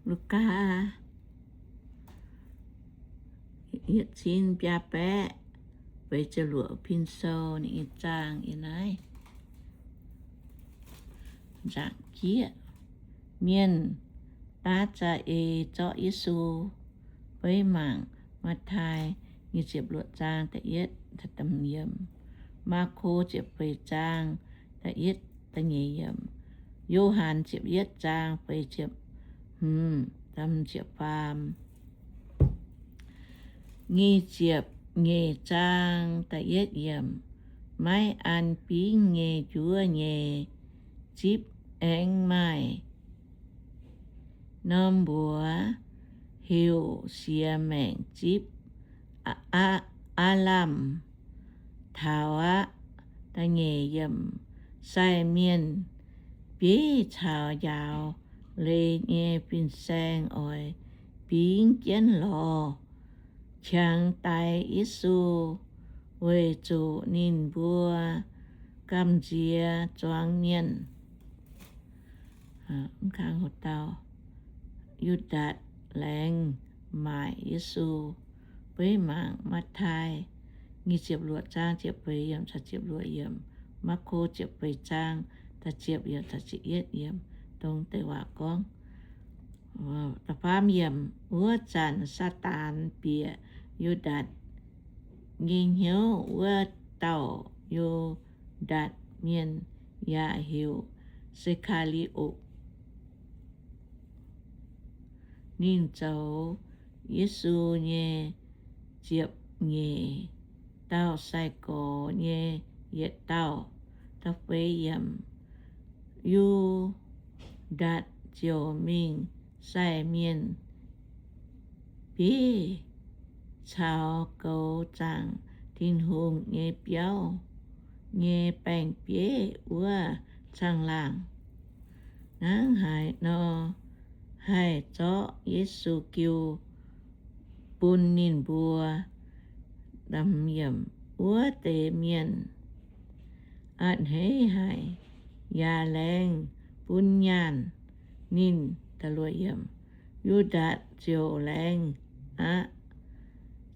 Lugaa yietc cin biaa baeqv feix ziepc luoqc pin sou ninh nyei zaang yiem naaiv. Nzaangc jieqv, mienh daav za'eix zorqv Yesu. Beiv mangc Matv^taai nyic ziepc luoqc zaang da'yietv, Maako ziepc feix zaang da'yietv, da'nyeic yiemc, Yo^han ziepc yietv zaang feix ziepc hmz, ziepc faam. Nyic ziepc nyeic zaang da'yietv yiemc, maiv an bingv nyei njuov nyei zipv aengx maaih norm mbuox heuc siex maengc zipv, aav lamh taux aqv. Da'nyeic yiemc, sai mienh bieiv caux njaaux leiz nyei fin-saeng oix bingv jienv lorz qangx daix Yesu, weic zuqc ninh mbuo gamh nziex zuangx mienh. Yu^ndaatc laengz maaic Yesu. Beiv mangc Matv^taai nyic ziepc luoqc zaang ziepc feix yiemc caux ziepc luoqc yiemc, Maako ziepc feix zaang da'ziepc yiemc caux ziepc yietv yiemc, dongh deix waac gorngv. Da'faam yiemc, wuov zanc Saadaan bieqc Yu^ndaatc nyei hnyouv, wuov dauh Yu^ndaatc mienh yaac heuc Se^kaa^li^otc. Ninh zoux Yesu nyei ziepc nyeic dauh sai-gorx nyei yietc dauh. Da'feix yiemc, Yu^ndaatc ziouc mingh sai mienh bieiv caux goux zaangc Tin-Hungh nyei biauv nyei baeng-bieiv wuov caangh laangh. Hnangv haaix nor haih zorqv Yesu jiu bun ninh mbuo? Wuov deix mienh a'hneiv haic yaac laengz bun nyaanh ninh. Yu^ndaatc ziouc laengz aqv,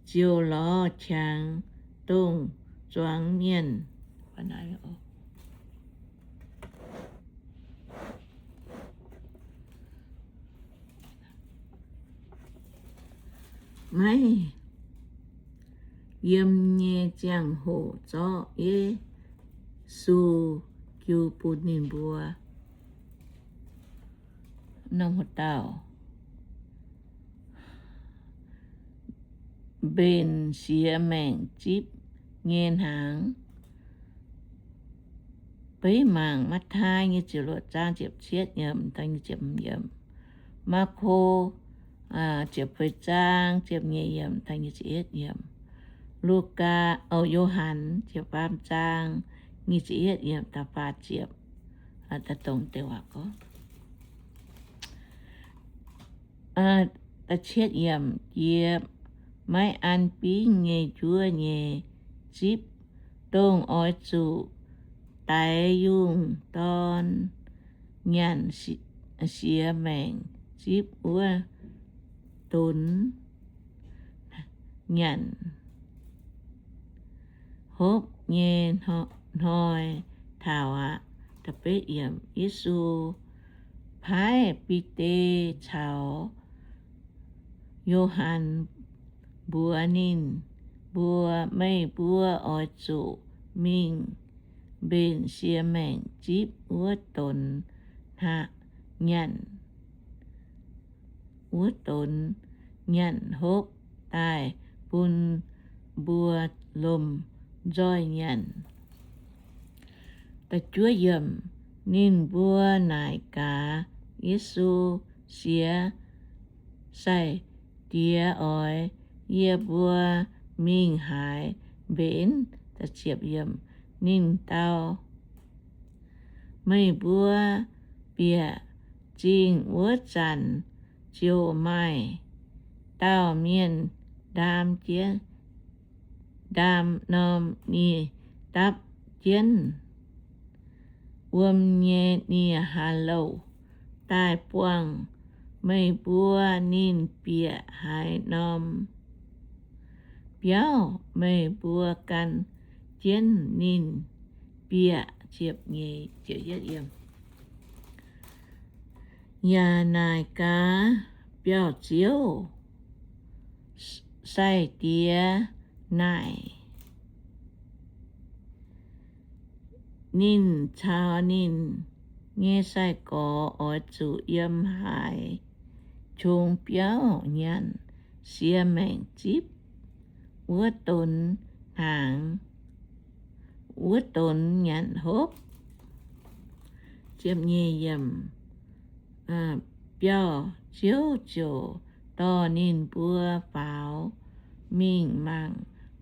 ziouc lorz qangx dongh zuangx mienh. Maiv yiem nyei ziangh hoc zorqv Yesu jiu bun ninh mbuo. Norm dauh mbenc siex maengc zipv nyei hnaangx. Beiv mangc Matv^taai nyic ziepc luoqc zaang ziepc cietv yiemc daaih nyic ziepc hmz yiemc, Maako ziepc feix zaang ziepc nyeic yiemc daaih nyic ziepc yietv yiemc, Lugaa, o, Yo^han ziepc faam zaang nyic ziepc yietv yiemc daaih faah ziepc. Dongh deix waac gorngv. Da'cietv yiemc, jiex maiv an bingv nyei njuov nyei zipv, dongh oix zuqc daix yungh dorn nyanc siex maengc zipv wuov donx nyanc hopv nyei hnoi taux aqv. Yesu paaiv Bide caux Yo^han mbuox ninh mbuo, Meih mbuo oix zuqc mingh mbenc siex maengc zipv wuov donx hnaqv nyanc, wuov donx nyanc hopv daaih bun mbuo lomh nzoih nyanc. Da'juov yiemc, ninh mbuo naaic gaax Yesu, Siex sai-diex oix yie mbuo mingh haaix mbenc? Ninh dau, Meih mbuo bieqc zingh wuov zanc ziouc maaih dauh mienh ndaam jienv, ndaam norm nie dapv jienv wuom nyei nie haaix louh daaih buangh meih mbuo ninh bieqc haaix norm biauv, meih mbuo gan jienv ninh bieqc. Yaac naaic gaax biauv-ziouv, sai-diex naaic ninh caux ninh nyei sai-gorx oix zuqc yiem haaix qongx biauv nyanc siex maengc zipv wuov donx hnaangx, wuov donx nyanc hopv. Biauv-ziouv ziouc dorh ninh mbuo faaux mingh mangc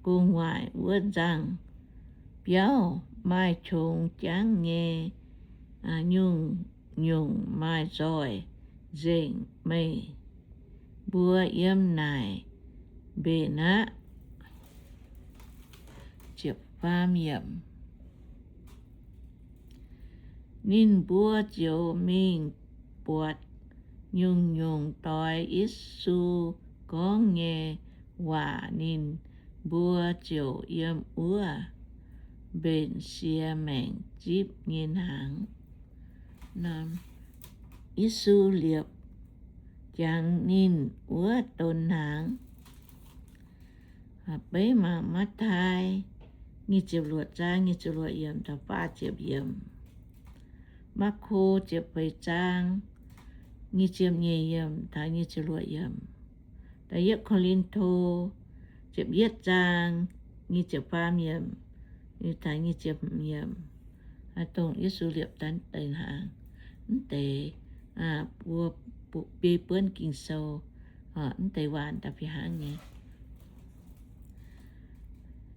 gu'nguaaic wuov nzangh biauv, maaih qongx jangv nyei nyungc-nyungc maaih nzoih nzengc. Meih mbuo yiem naaic mbenc aqv. Ninh mbuo ziouc mingh buatc nyungc-nyungc doix Yesu gorngv nyei waac. Ninh mbuo ziouc yiem wuov mbenc siex maengc zipv nyei hnaangx. Yesu liepc jangx ninh wuov donx hnaangx. Beiv mangc Matv^taai nyic ziepc luoqc zaang nyic ziepc luoqc yiemc taux faah ziepc yiemc. Maako ziepc feix zaang nyic ziepc nyeic yiemc taux nyic ziepc luoqc yiemc. Da'yietv Ko^lin^to ziepc yietv zaang nyic ziepc faam yiemc taux nyic ziepc hmz yiemc. Dongh Yesu liepc daaih deix hnaangx, mv deix mbuo biei buonv Ging-Sou, mv deix waac da'fih hnangv nyei.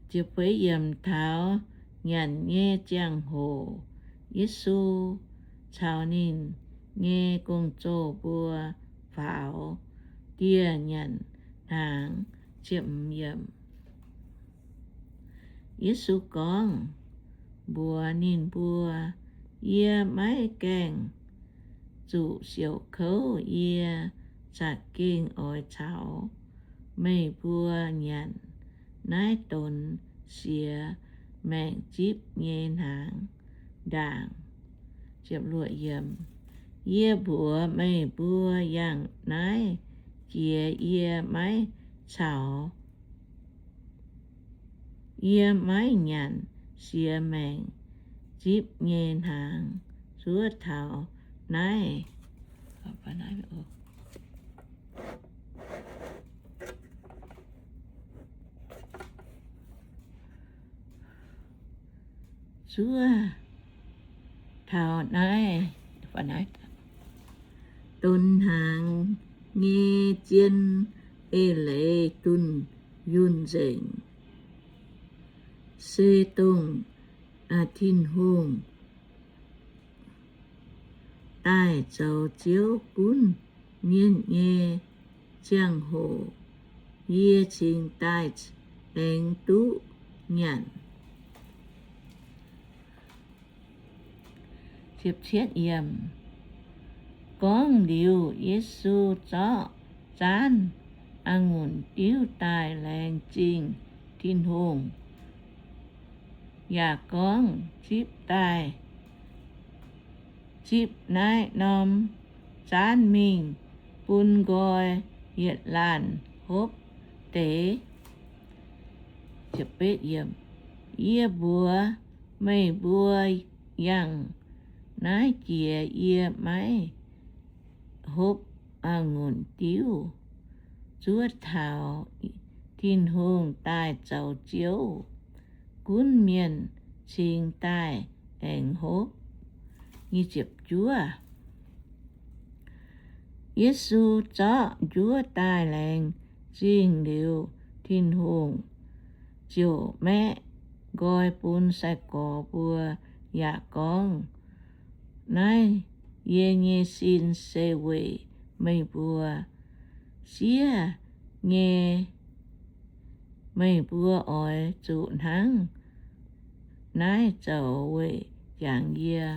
Ziepc feix yiemc, taux nyanc nyei ziangh hoc Yesu caux ninh nyei gong-zoh mbuo faaux dieh nyanc hnaangx. Yesu gorngv mbuox ninh mbuo, Yie maiv gaengh zuqc siouc kouv. Yie za'gengh oix caux meih mbuo nyanc naaiv donx siex maengc zipv nyei hnaangx ndaangc. Yie mbuox meih mbuo, yangh naaiv jiex yie maiv caux, yie maiv nyanc siex maengc zipv nyei hnaangx zuov taux naaiv zuov taux naaiv donx hnaangx nyei zien eix leiz dunh yunh nzengc, se dongh Tin-Hungh daaih zoux Ziouv gunv mienh nyei ziangh hoc, yie cingx daaih aengx duqv nyanc. Gorngv liuz, Yesu zorqv zaanv a'ngunc diuv daaih laengz zingh Tin-Hungh, yaac gorngv, Zipv daaih, zipv naaiv norm zaanv mingh bun nqoi yietc laanh hopv deix. Yie mbuox meih mbuo, yangh naaiv jiex yie maiv hopv a'ngunc diuv zuov taux Tin-Hungh daaih zoux Ziouv, gunv mienh cingx daaih aengx hopv. Yesu zorqv njuov daaih laengz zingh liuz, Tin-Hungh ziouc maeqv nqoi bun sai-gorx mbuo yaac gorngv, Naaiv yie nyei sin se weic meih mbuo. Siev nyei meih mbuo oix zuqc hnangv naaiv zoux weic jangx yie.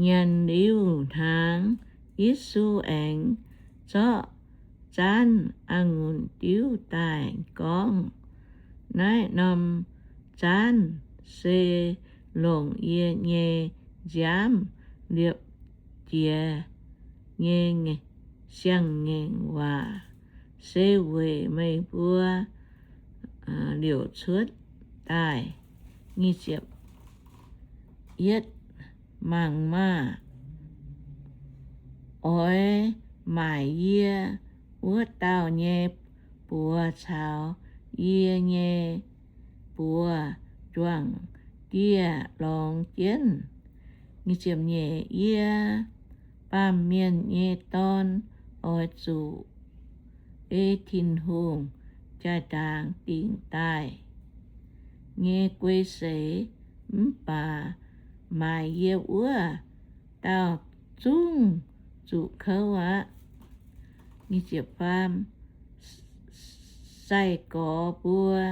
Nyanc liuz hnaangx, Yesu aengx zorqv zaanv a'ngunc diuv daaih gorngv, Naaiv norm zaanv se longc yie nyei nziaamv liepc jiez nyei siang-ngaengc waac, se weic meih mbuo liouc cuotv daaih. Yietv, mangc maah! Oix maaic yie wuov dauh nyei buoz caux yie nyei buoz juangc dieh lorngx jienv. Yie, Baamh Mienh nyei Dorn, oix zuqc ei Tin-Hungh jaa-ndaangc dingc daaih nyei guei seix, mv baac maaic yie wuov dauh zungv zuqc kouv aqv. Sai-gorx mbuo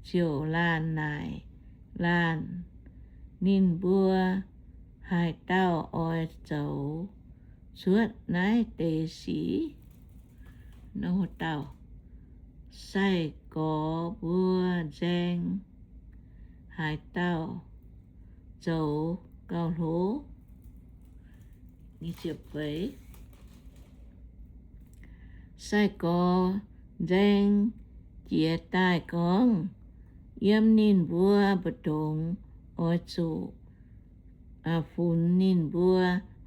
ziouc laanh naaic laanh, Ninh mbuo haaix dauh oix zoux cuotv naaiv deix sic? Sai-gorx mbuo nzaeng, Haaix dauh zoux gauh hlo? Sai-gorx nzaeng jiex daaih gorngv, Yiem ninh mbuo mbu'ndongx oix zuqc funx ninh mbuo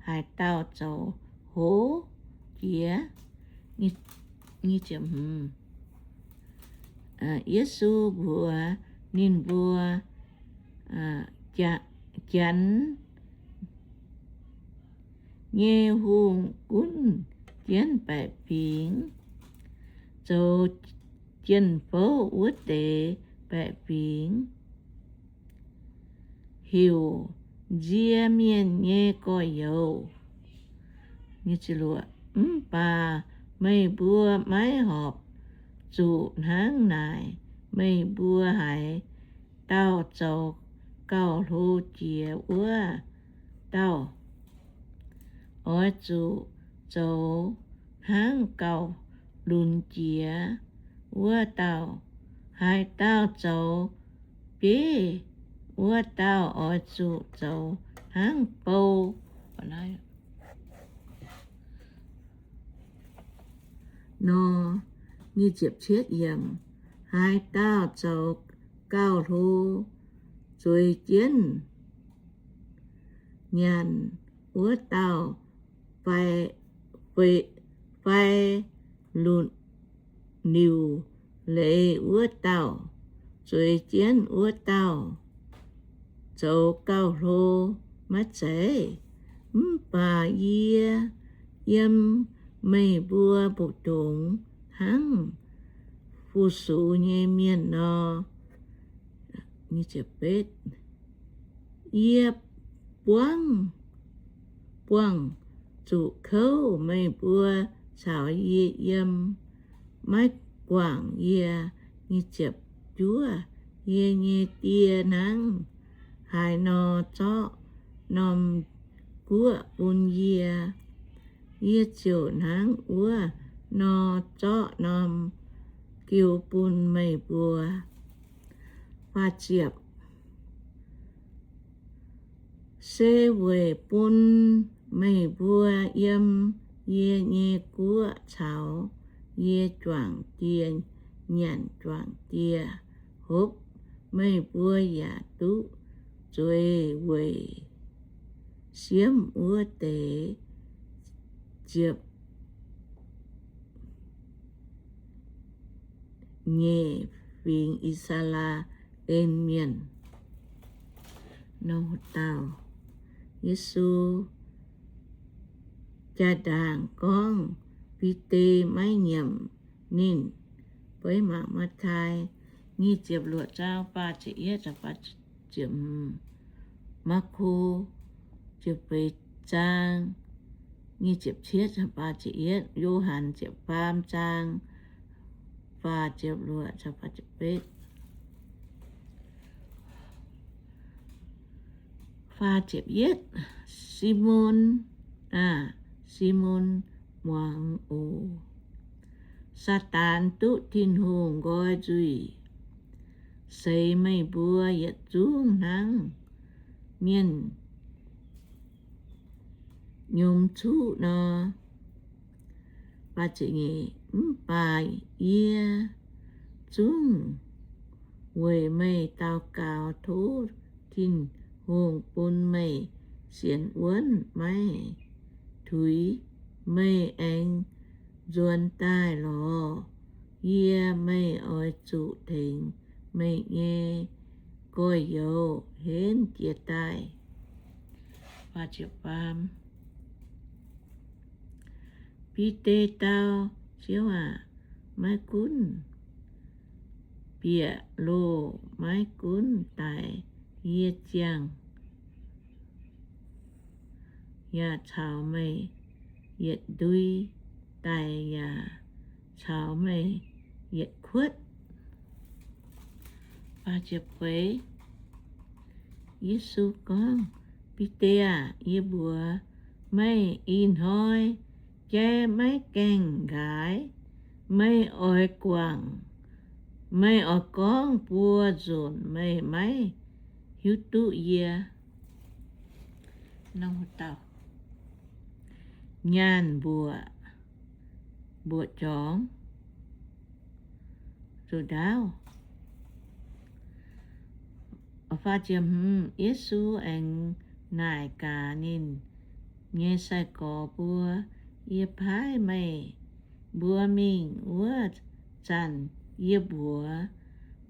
haaix dauh zoux hlo jiex. Yesu mbuox ninh mbuo, Janx nyei hungh gunv jienv baeqc fingx, zoux jien-fouv wuov deix baeqc fingx, heuc nzie mienh nyei gorx-youz. Mv baac meih mbuo maiv horpc zuqc hnangv naaic. Meih mbuo haaix dauh zoux gauh hlo jiex wuov dauh, oix zuqc zoux hnangv gauh lunx jiex wuov dauh. Haaix dauh zoux bieiv wuov dauh oix zuqc zoux hnangv bou nor. Haaix dauh zoux gauh hlo zueiz jienv nyanc wuov dauh fai lunc liuc leiz wuov dauh, zueiz jienv wuov dauh zoux gauh hlo maiv zeiz? Mv baac yie yiem meih mbuo mbu'ndongx hnangv fu-sux nyei mienh nor. Yie buangv, buangh zuqc kouv meih mbuo caux yie yiem, maiv guangc yie. Juov, yie nyei Die hnangv haaix nor zorqv norm guoqv bun yie, yie ziouc hnangv wuov nor zorqv norm jiu bun meih mbuo. Se weic bun meih mbuo yiem yie nyei guoqv caux yie juangc dieh nyanc juangc dieh hopv, meih mbuo yaac duqv zueiz weic siemv wuov deix ziepc nyeic fingx I^saa^laa^en Mienh. Yesu jaa-ndaangc gorngv Bide maiv nyiemc ninh. Beiv mangc Matv^tai nyic ziepc luoqc zaang faah ziepc yietv, Maako ziepc feix zaang nyic ziepc cietv faah ziepc yietv, Yo^han ziepc faam zaang faah ziepc luoqc faah ziepc betv. Simon, aah, Simon muangx oc. Saadaan duqv Tin-Hungh nqoi nzuih seix meih mbuo yietc zungv hnangv mienh nyiemz cuqv nor. Mv baac yie zungv weic meih daux gaux tov Tin-Hungh bun meih sienx wuonv maiv tuix, meih aengx nzuonx daaih lorz yie. Meih oix zuqc tengx meih nyei gorx-youz henv jiez daaih. Bide dau, Ziouv aac, maiv gunv bieqc loh, maiv gunv daic yie ziangh, yaac caux meih yietc ndui daic, yaac caux meih yietc kuotv. Yesu gorngv, Bide aah, yie mbuox meih, ih hnoi jai maiv gaengh nqaaix, meih oix guangc, meih oix gorngv buo nzunc meih maiv hiuv duqv yie. Nyaanh mbuoqc, mbuoqc jorngx, zuqc ndaauv. Yesu aengx naaic gaax ninh nyei sai-gorx mbuo, Yie paaiv meih mbuo mingh wuov zanc yie mbuox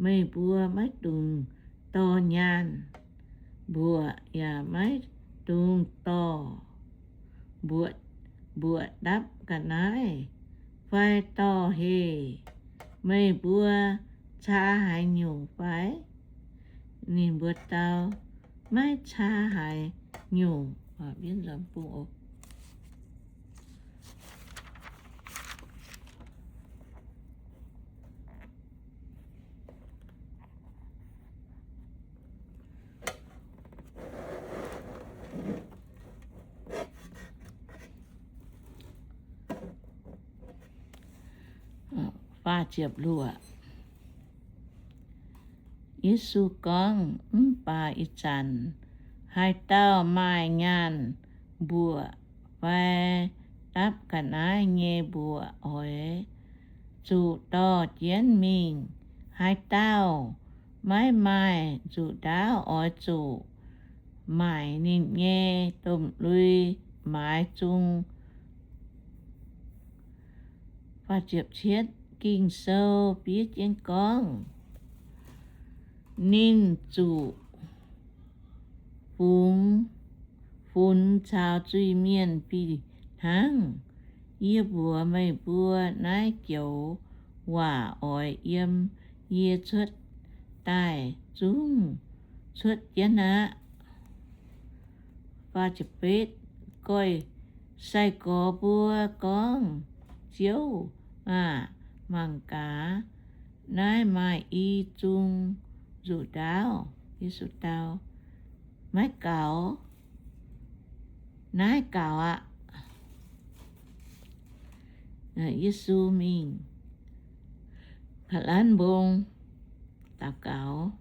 meih mbuo, maiv dungx dorh nyaanh mbuoqc yaac maiv dungx dorh mbuoqc, mbuoqc dapv ga'naaiv fai dorh heh. Meih mbuo caa haaix nyungc fai? Ninh mbuo dau, Maiv caa haaix nyungc. Yesu gorngv, Mv baac ih zanc haaix dauh maaih nyaanh mbuoqc fai dapv ga'naaiv nyei mbuoqc oix zuqc dorh jienv mingh. Haaix dauh maiv maaih nzuqc ndaauv oix zuqc maaic ninh nyei domh lui maaiz zung. Ging-Sou fiev jienv gorngv, Ninh zuqc fungx funx caux zuiz-mienh fih hnangv. Yie mbuox meih mbuo, naaiv joux waac oix yiem yie cuotv daaih zungv cuotv jienv aqv. Sai-gorx mbuo gorngv, Ziouv aah, mangc gaax, naaiv maaih i zung nzuqc ndaauv. Yesu dau, Maiv gaux. Naaiv gaux aqv. Yesu mingh Ga'lanv Mbong daux gaux.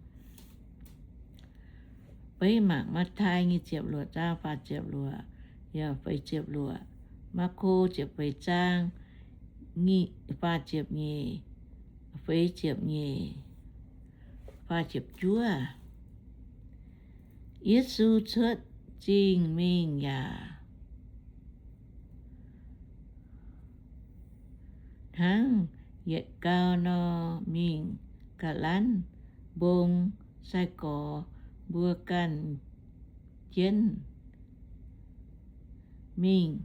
Beiv mangc Matv^tai nyic ziepc luoqc zaang faah ziepc luoqc yaac feix ziepc luoqc, Maako ziepc feix zaang faah ziepc nyeic, feix ziepc nyeic, faah ziepc juov. Yesu cuotv zingh mingh yaac hnangv yietc gau nor mingh Ga'lanv Mbong, sai-gorx mbuo ganh jienv mingh.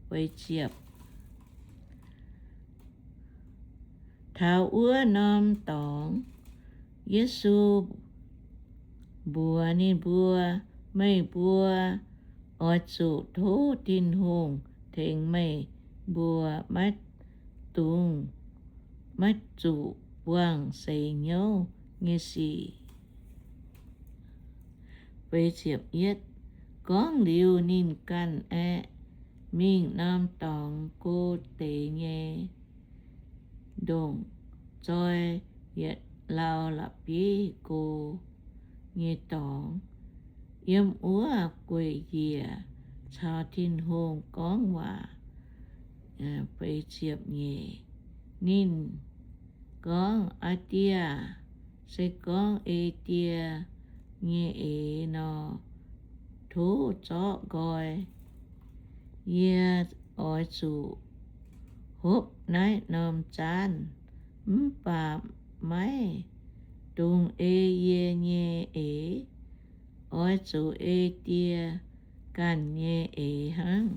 Feix ziepc. Taux wuov norm dorngx, Yesu mbuox ninh mbuo, Meih mbuo oix zuqc tov Tin-Hungh tengx meih mbuo maiv dungx, maiv zuqc buangh seix hnyouv nyei sic. Gorngv liuz, ninh ganh aeqv, mingh norm dorngx go deix nyei ndongc zoi yietc lauh la'bieiv go nyei dorngx. Yiem wuov gueic njiec caux Tin-Hungh gorngv waac. Ninh gorngv, Aa Die aah, se gorngv ei Die nyei eix nor, tov zorqv nqoi. Yie oix zuqc hopv naaiv norm zaanv, mv baac maiv dungx ei yie nyei eix. Oix zuqc ei Die ganh nyei eix hnangv.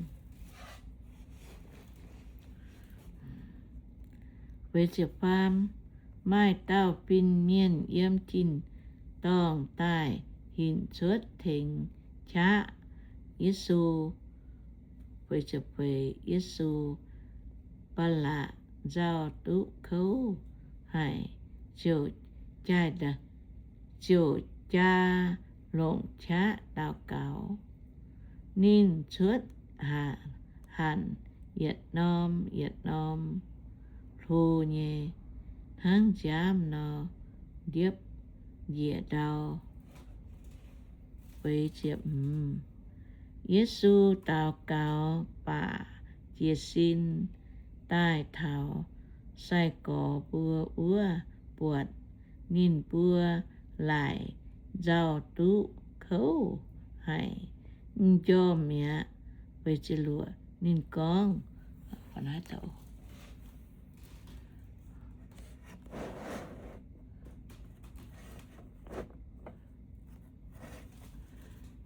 Maaih dauh fin-mienh yiem tin-dorngh daaih hinc cuotv tengx qaqv Yesu. Yesu ba'laqc nzauh duqv kouv haic, ziouc jaa, ziouc jaa longc qaqv daux gaux. Ninh cuotv hanc yietc norm yietc norm hlo nyei, hnangv nziaamv nor ndiepv njiec ndau. Yesu daux gaux baac jiez sin daaih taux sai-gorx mbuo wuov buatc, ninh mbuo laaic nzauh duqv kouv haic, m'njormh mi'aqv. Ninh gorngv,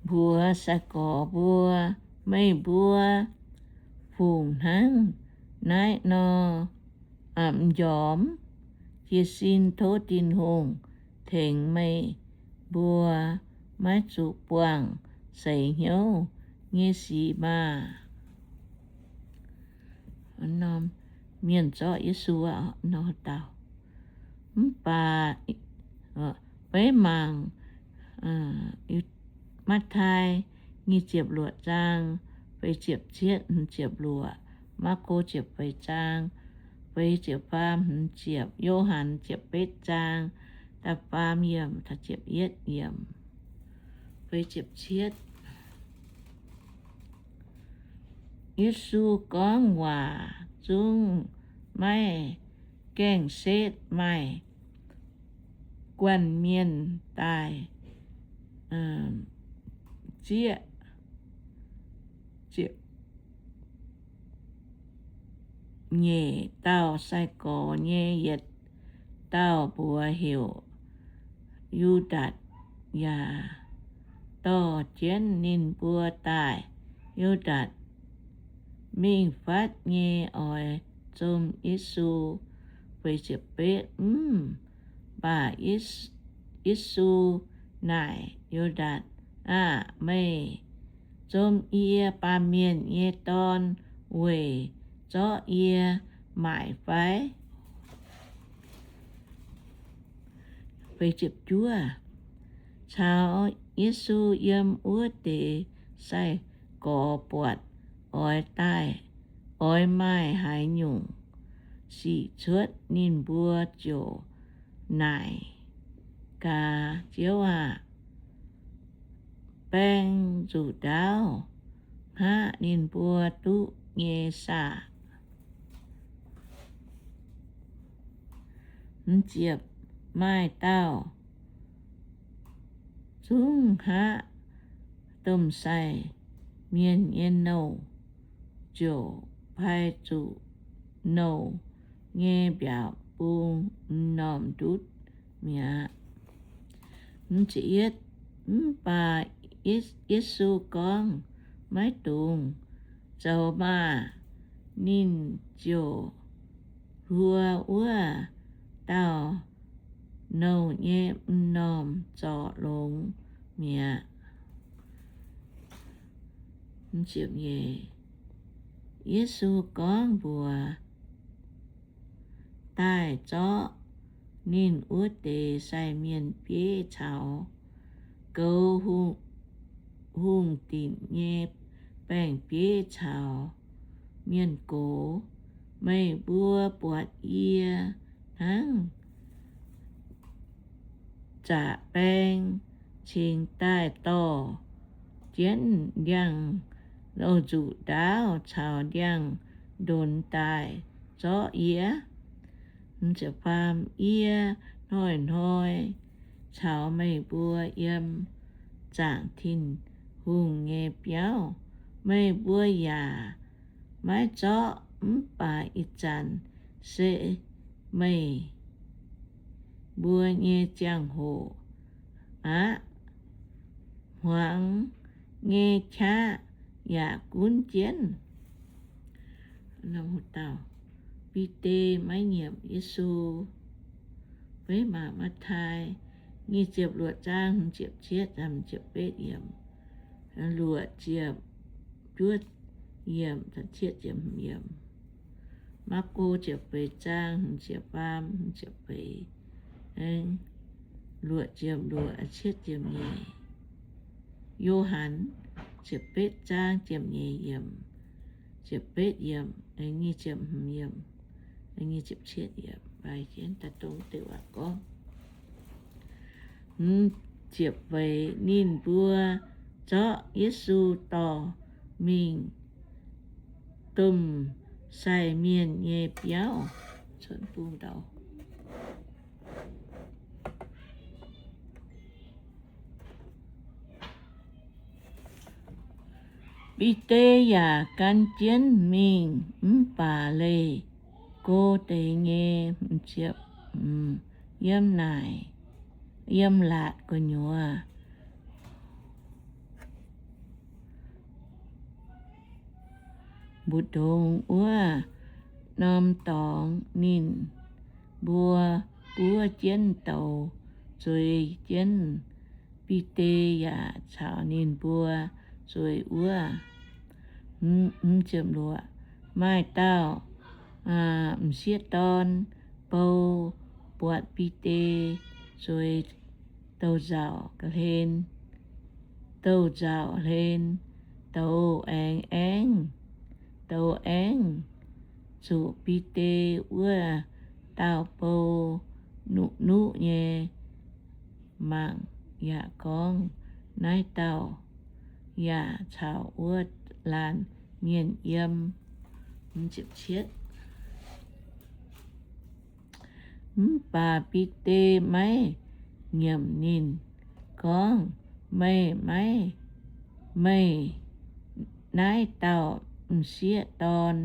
mbuox sai-gorx mbuo, Meih mbuo fungc hnangv naaiv nor m'njormh? Jiez sin tov Tin-Hungh tengx meih mbuo maiv zuqc buangh seix hnyouv nyei sic maah! Mienh zorqv Yesu nor dauh. Mv baac beiv mangc Matv^tai nyic ziepc luoqc zaang, feix ziepc cietv, hmz ziepc luoqc, Maako ziepc feix zaang, feix ziepc faam, hmz ziepc, Yo^han ziepc betv zaang, da'faam yiemc taux ziepc yietv yiemc. Yesu gorngv waac zungv maiv gaengh setv, maaih guanh mienh daaih zieqv. Nyeic dauh sai-gorx nyei yietc dauh mbuox heuc Yu^ndaatc yaac dorh jienv ninh mbuo daaih. Yu^ndaatc mingh fatv nyei oix zom Yesu. Mv baac Yesu naaic Yu^ndaatc, Aah! Meih zom yie, Baamh Mienh nyei Dorn, weic zorqv yie maaic fai? Caux Yesu yiem wuov deix sai-gorx buatc oix daaih, oix maaih haaix nyungc sic cuotv, ninh mbuo ziouc naaic, Gaax, Ziouv aah! Baeng nzuqc ndaauv hngaqv ninh mbuo duqv nyei saah? Maaih dauh zungv hngaqv domh sai mienh nyei nouh, ziouc pai zuqc nouh nyei mbiaauc bung m'normh ndutv mi'aqv. Mv baac Yesu gorngv, Maiv dungx, zoux maah! Ninh ziouc hluo wuov dauh nouh nyei m'normh zorc longx mi'aqv. Yesu gorngv mbuox daaih zorqv ninh wuov deix sai mienh bieiv caux goux hungh dinc nyei baeng-bieiv caux mienh gox. Meih mbuo buatc yie hnangv zaqc baeng cingx daaih dorh jienv ndiangx-louh nzuqc ndaauv caux ndiangx-ndonx daaih zorqv yie. Yie hnoi-hnoi caux meih mbuo yiem zaangc Tin-Hungh nyei biauv, meih mbuo yaac maiv zorqv. Mv baac ih zanc se meih mbuo nyei ziangh hoc aqv. Hmuangx nyei qaqv yaac gunv jienv. Bide maiv nyiemc Yesu. Feix maac Matv^taai nyic ziepc luoqc zaang hmz ziepc cietv, hmz ziepc betv yiemc. Luoqc ziepc juov yiemc, cietv ziepc hmz yiemc. Maako ziepc feix zaang hmz ziepc faam, hmz ziepc feix, luoqc ziepc luoqc, cietv ziepc nyeic. Yo^han ziepc betv zaang ziepc nyeic yiemc, ziepc betv yiemc, nyic ziepc hmz yiemc, nyic ziepc cietv yiemc. Daaih dongh deix waac gorngv. Hmz ziepc feix, ninh mbuo zorqv Yesu dorh mingh domh sai mienh nyei biauv. Bide yaac gan jienv mingh, mv baac leih go deix nyei, yiem naaic, yiem laatc gu'nyuoz mbu'ndongx wuov norm dorngx. Ninh mbuo buov jienv douz zueiz jienv Bide yaac caux ninh mbuo zueiz wuov. Maaih dauh m'sieqv dorn bou buatc Bide zueiz douz-nzauc hlen, douz-nzauc hlen, douz aengx aengv, douz aengv zuqc Bide wuov dauh bou nuqv-nuqv nyei mangc yaac gorngv, Naaiv dauh yaac caux wuov laanh mienh yiem. Mv baac Bide maiv nyiemc ninh, gorngv, Meih maiv, meih naaiv dauh m'sieqv dorn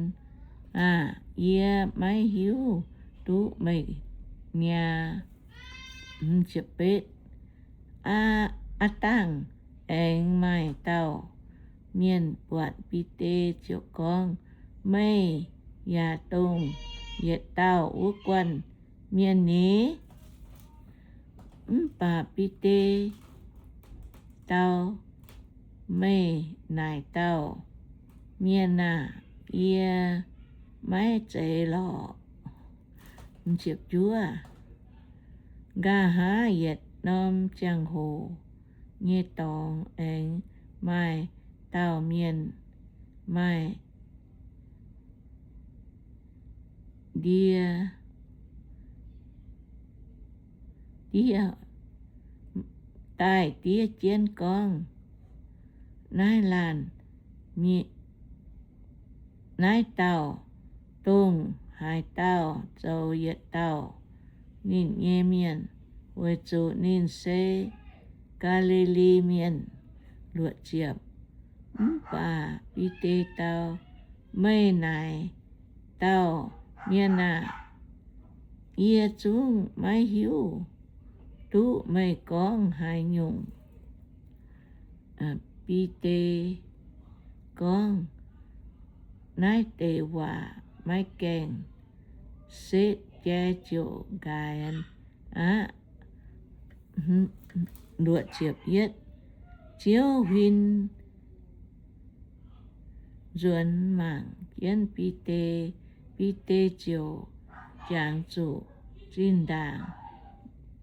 aah! Yie maiv hiuv duqv meih niaa. Aav dangh aengx maaih dauh mienh buatc Bide ziouc gorngv, Meih yaac dongh yietc dauh wuov guanh mienh ni? Mv baac Bide dau, Meih naaic dauh mienh aah! Yie maiv zeiz lorqc. Nqa'haav yietc norm ziangh hoc nyei dorngx aengx maaih dauh mienh, maaih ndie, diev, daaih diev jienv gorngv, Naaiv laanh, naaiv dauh, dongh haaix dauh zoux yietc dauh ninh nyei mienh, weic zuqc ninh se Gaa^li^li Mienh. Mv baac Bide dau, Meih naaic dauh mienh aah! Yie zungv maiv hiuv duqv meih gorngv haaix nyungc. Bide gorngv naaiv deix waac maiv gaengh setv jai ziouc nqaix aqv. Ziouv huin nzuonx mangc jienv Bide. Bide ziouc jangx zuqc zinh ndaangc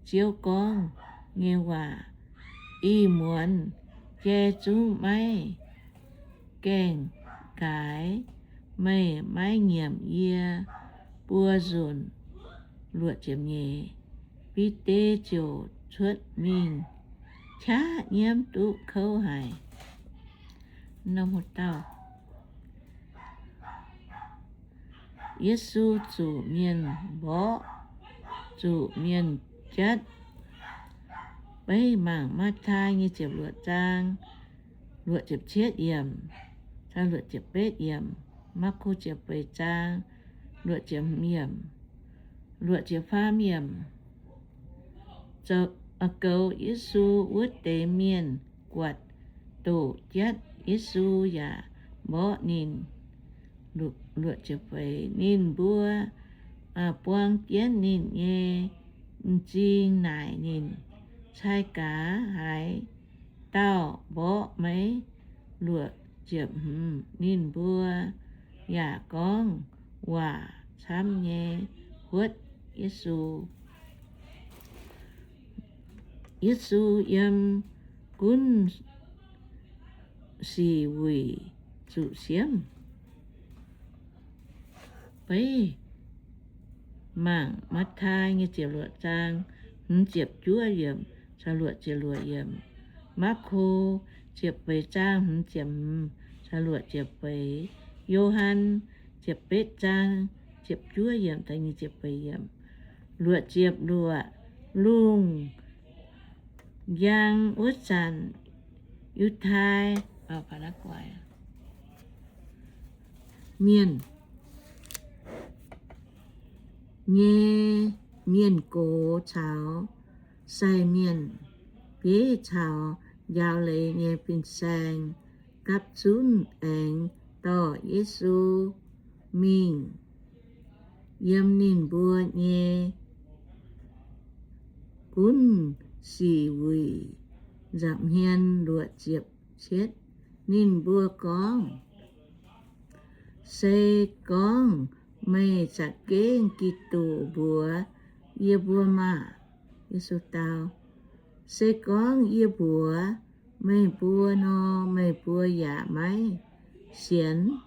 Ziouv gorngv nyei waac. Ih muonz jai zungv maiv gaengh gaaix, meih maiv nyiemc yie buo nzunc. Luoqc ziepc nyeic, Bide ziouc cuotv mingh qaqv nyiemv duqv kouv haic. Yesu zuqc mienh mborqv, zuqc mienh jatv. Beiv mangc Matv^tai nyei ziepc luoqc zaang, luoqc ziepc cietv yiemc, luoqc ziepc betv yiemc, Maako ziepc feix zaang, luoqc ziepc hmz yiemc, luoqc ziepc faam yiemc. Goux Yesu wuov deix mienh buatc doqc jatv Yesu yaac mborqv ninh. Luoqc ziepc feix, ninh mbuo buang jienv ninh nyei m'zing naaic ninh, Cai gaax haaix dauh mborqv meih? Luoqc ziepc hmz, ninh mbuo yaac gorngv waac camv nyei huotv Yesu. Yesu yiem gunv sic wuic zuqc siemv. Beiv mangc Matv^tai nyei ziepc luoqc zaang hmz ziepc juov yiemc caux luoqc ziepc luoqc yiemc, Maako ziepc feix zaang hmz ziepc hmz caux luoqc ziepc feix, Yo^han ziepc betv zaang ziepc juov yiemc caux nyic ziepc feix yiemc. Luoqc ziepc luoqc, lungh njang wuov zanc, Yiutai mienh nyei mienh gox caux sai mienh bieiv caux njaaux leiz nyei fin-saeng gapv zunv aengx dorh Yesu mingh yiem ninh mbuo nyei gunv sic wuic nza'hmien luoqc ziepc cietv. Ninh mbuo gorngv, Se gorngv meih za'gengh Giduc mbuox yie mbuo maah! Yesu dau, Se gorngv yie mbuox meih mbuo nor, meih mbuo yaac maiv sienx.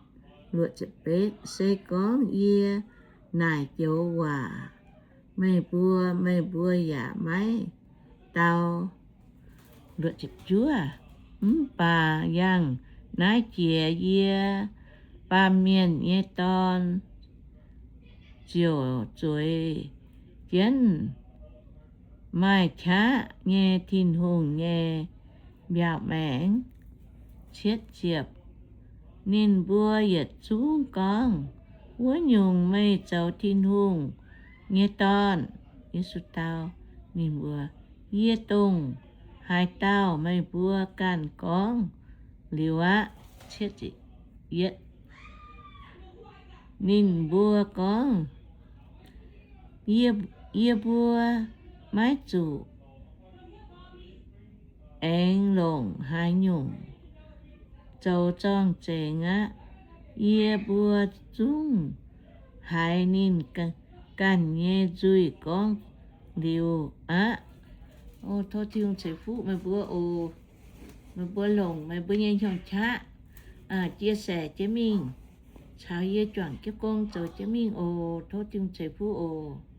Se gorngv yie naaic joux waac meih mbuo, meih mbuo yaac maiv dau. Mv baac yangh naaiv jiex yie, Baamh Mienh nyei Dorn, ziouc zueiz jienv maaih qaqv nyei Tin-Hungh nyei mbiaauc maengx. Ninh mbuo yietc zungv gorngv, Wuov nyungc meih zoux Tin-Hungh nyei Dorn? Yesu dau ninh mbuo, Yie dongh haaix dauh meih mbuo ganh gorngv liuz aqv. Ninh mbuo gorngv, Yie mbuo maiv zuqc aengx longc haaix nyungc zoux zorng-zengx aqv. Yie mbuo zungv haiz ninh ganh nyei nzuih gorngv liuz aqv. Tov Tin-Hungh ceix fuqv meih mbuo oc. Meih mbuo longc meih mbuo nyei hnyouv qaqv chia sẻ jienv mingh caux yie juangc jienv gong zoux jienv mingh oc. Tov Tin-Hungh ceix fuqv oc.